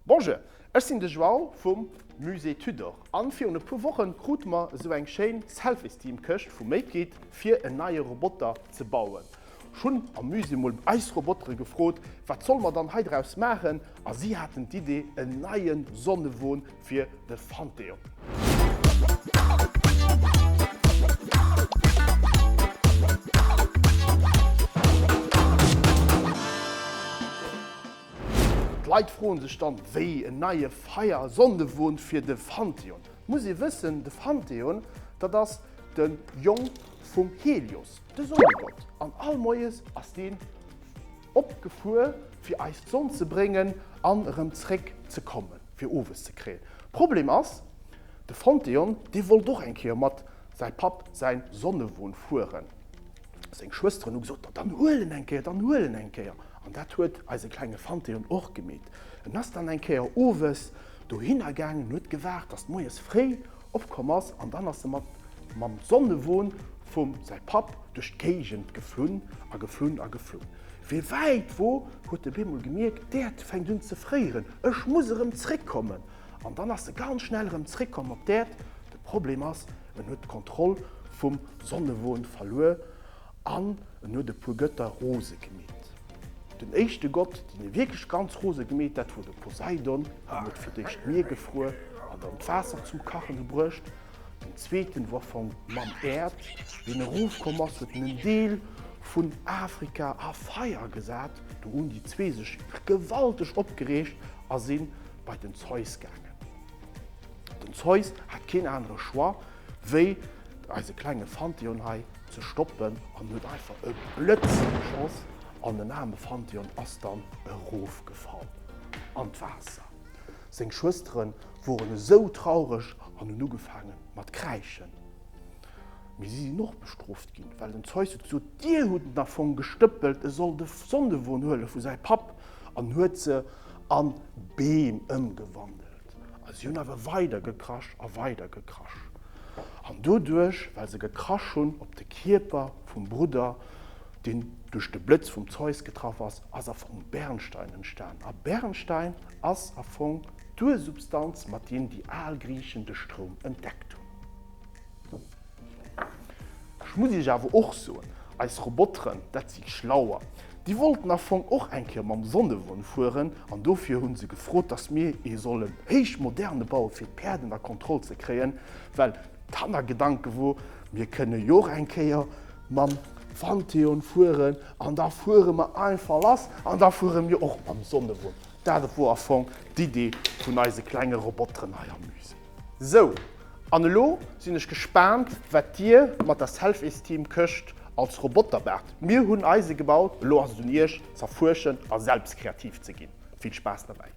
Bonjour, ech sinn de João vum Musée Tudor an virun e puer Wochen krute mer esou eng schéin Self-Esteem Këscht vu Make-It fir en neie Roboter ze bauen. Ech hunn am Musée mol eis Robotere gefrot, wat solle mer dann hei draus maachen a si haten d'Idee en neie Sonnewon fir de Phantheon. D'Leit froen sech dann, wéi, en neie Feier-Sonnewon fir de Phantheon? Muss ee wëssen, de Phantheon, dat ass de Jong vum Helios, de Sonnegott, an all Moies ass deen opgefuer, fir eis d'Sonn ze bréngen an erëm zréck ze kommen, fir owes ze kréien. Problem ass, de Phantheon, dee wollt och eng Kéier mat säi Papp säin Sonnewon fueren. Seng Schwësteren hu gesot, Dann huel en eng Kéier, dann huel en eng Kéier. An dat huet eise klenge Phantheon och gemeet. En ass dann eng Kéier owes dohinner gaangen, huet gewaart, dass moies fréi opkomm ass, an dann ass e mat mam Sonnewon vum säi Papp duerch d'Géigend geflunn a geflunn a geflunn. Wéi wäit wor, huet e bemol gemierkt, d'Äerd fänkt un ze fréieren, ech muss erëm zréckkommen. An dann ass e ganz schnell erëm zréckkomm op d'Äerd. De Problem ass, en huet d'Kontroll vum Sonnewon verluer an en huet e puer Gëtter rose gemeet. Den éischte Gott, deen e wierklech ganz rose gemeet, dat wor de Poseidon. Hien huet fir d'éischt d'Mier gefruer an dann d'Waasser zum Kachen gebruecht. Den zweeten wor vong Mamm Äerd. Wéi en erofkomm ass, huet en en Deel vun Afrika a Feier gesat. Do hunn déi zwee sech gewalteg opgereegt a si bei den Zeus gaangen. Den Zeus hat keen anere Choix, wéi eise klenge Phantheon hei ze stoppen an huet einfach e Blëtz geschoss an den aarme Phantheon ass dann erofgefall an d'Waasser. Seng Schwëstere woren esou traureg an hunn ugefaange mat kräischen. Mee si sinn och bestrooft ginn, well den Zeus huet gesot, Dir hutt en am Fong gestëppelt, e soll de Sonnewon huele vu säi Papp an huet se an Beem ëmgewandelt. A si hunn awer weider gekrasch a weider gekrasch. An doduerch, well se gekrasch hunn op de Kierper vum Brudder, deen duerch de Blëtz vum Zeus getraff ass, ass a Fong Bernstein entstan. A Bernstein ass a Fong d'Ursubstanz, mat deem déi al Griichen de Stroum entdeckt hunn. Ech muss iech awer och soen, eis Roboteren, dat si Schlauer, déi wollten a Fong och eng Kéier mam Sonnewon fueren an dofir hu se gefrot, dass mir ee sollen héichmoderne baue fir d'Päerd ënner Kontroll ze kréien, well d'Hannergedanke wor, mir kënne jo och eng Kéier mam Pantheon fueren an da fuere mer einfach lass an da fuere mir och mam Sonnewon. Dat wor a Fong d'Idee vun eise klenge Roboteren hei am Musée. Sou, an elo sinn ech gespaant wat dir mat der Self-Esteem Këscht als Roboter maacht. Mir hunn eise gebaut, elo ass et un iech z'erfuerschen a selbst kreativ ze ginn. Vill Spaass derbäi!